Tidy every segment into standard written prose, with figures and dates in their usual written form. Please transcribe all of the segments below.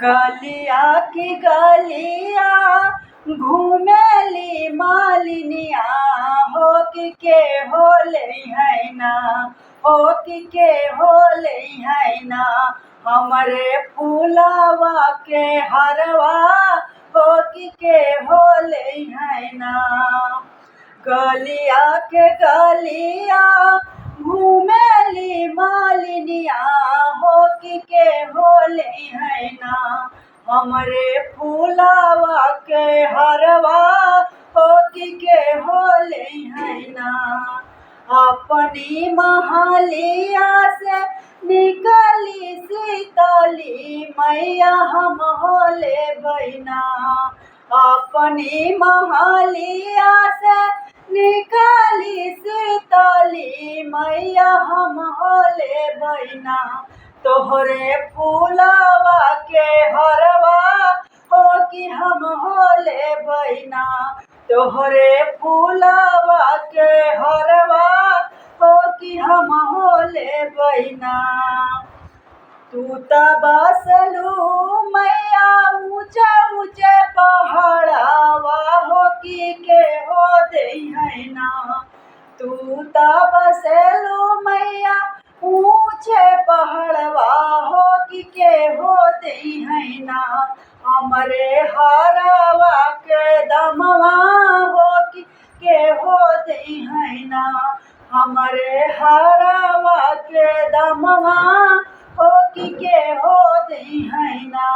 गलिया की गलिया घूमेली मालिनिया हो कि के होले है ना, हो कि के होले है ना। हमरे फूलवा के हरवा हो कि के होले है ना। गलिया के गलिया घूमेली मालिनिया हो कि के होले है ना। हमरे फूलवा के हरवा हो कि के होले है ना। अपनी महलिया से निकली सीतली मैया हम होले बैना। अपनी महलिया से निकली सीतली मैया हम होले बैना। तोहरे फूलवा के हरवा हो कि हम होले बैना। तोहरे फूलवा के हरवा हो कि हम होले बैना। तू त बसलू मैया ऊँचे ऊँचे पहाड़वा हो कि के हो दे है ना। तू त बसलू मैया ऊँचे पहाड़वा हो कि के हो दे है ना। हमरे हरवा के दमवा हो कि के हो दे है ना। हमरे हरवा के दमवा हो कि के हो दे है ना।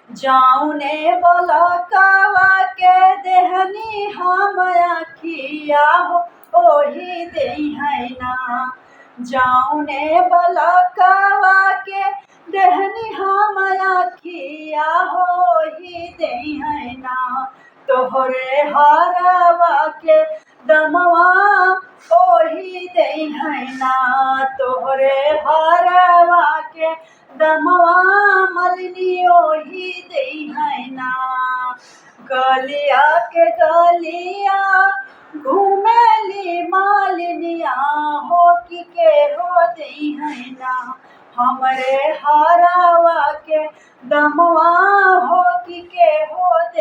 जाउने बलकवा के देहनी हम अखिया हो ओही दे है ना। जाउने बलकवा के देहनी हम अखिया हो ओही दे है ना। तोहरे हरवा के दमवा ओही दे है ना। तोहरे हरवा के दमवा मलनी ओही दे है ना। गलिया के गलिया घूमेली मालिनिया हो कि के हो दे है ना। हमरे हरवा के दमवा हो कि के हो दे